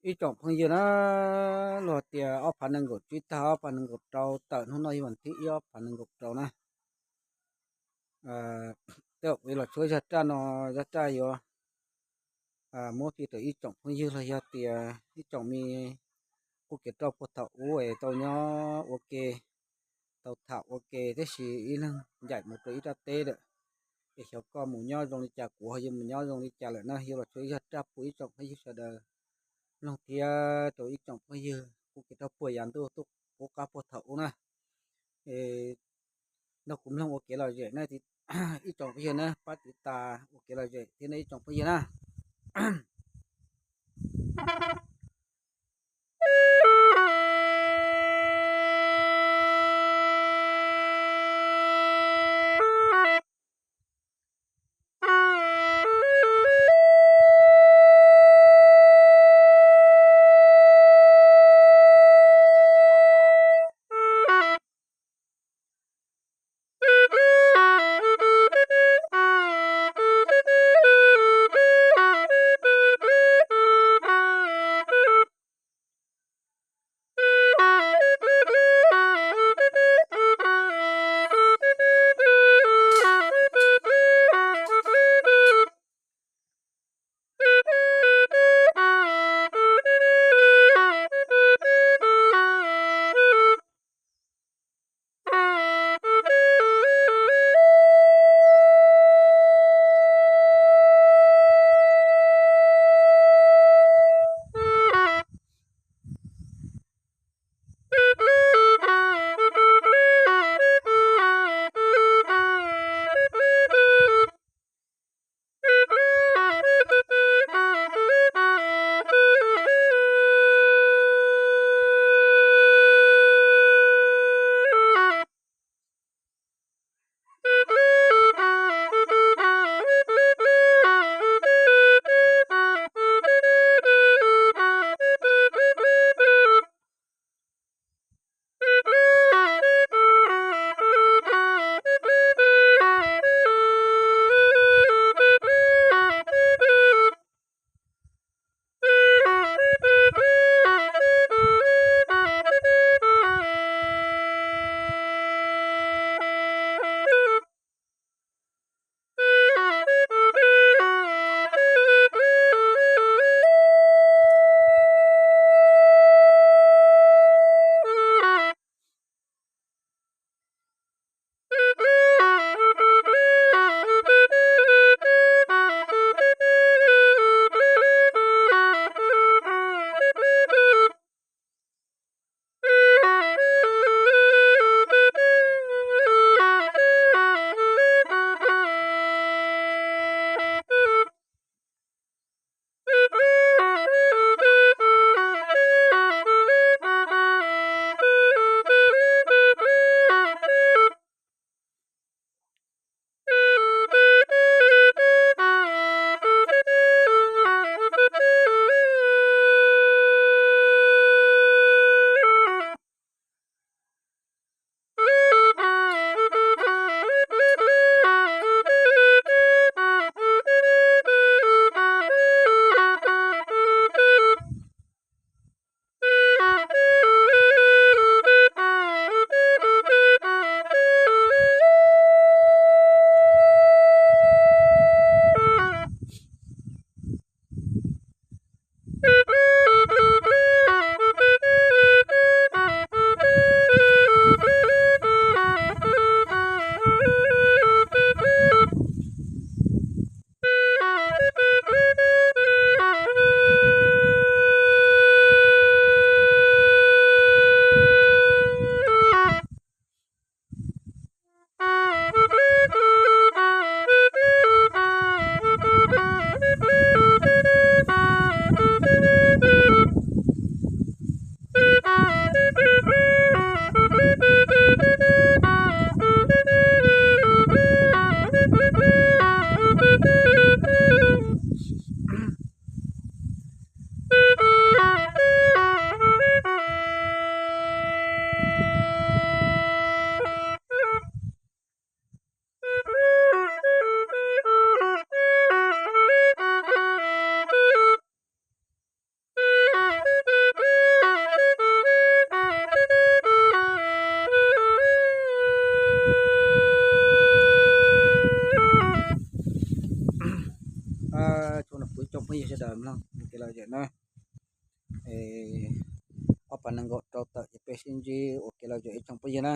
Ib tsoom phooj ywg na, luag tias ob phav nees nkaum tsib tag ob phav nees nkaum rau tawm hnub no yog vas thib ib ob phav nees nkaum rau na. Tej zaum kuv los tshuab zaj raj no, zaj raj yuav muab fij rau ib tsoom phooj ywg los yog tias ib tsoom me qub kev roj puag thaum ub es tau nyob ua ke, tau tham ua ke tab sis ib leeg ncaim mus rau ib raj teb lawm. Es xyov koj mus nyob zoo li cas, kuv ho yuav mus nyob zoo li cas lawm na. Yuav los tshuab ib zaj raj pub ib tsoom phooj ywg sawv daws mloog thiab rau ib tsoom phooj ywg qub kev roj puag yav ntuj tuaj qub qab puag thaum ub na. Nrog kuv mloog ua kev lom zem na ib tsoom phooj ywg na, pab tiv tas ua kev lom zem thiab na ib tsoom phooj ywg na. Tsaug ntau ib tsoom phooj ywg sawv daws mloog kev lom zem na. Ob phav nees nkaum rau tawm ces peb sib ntsib ua kev lom zem ib tsoom phooj ywg na.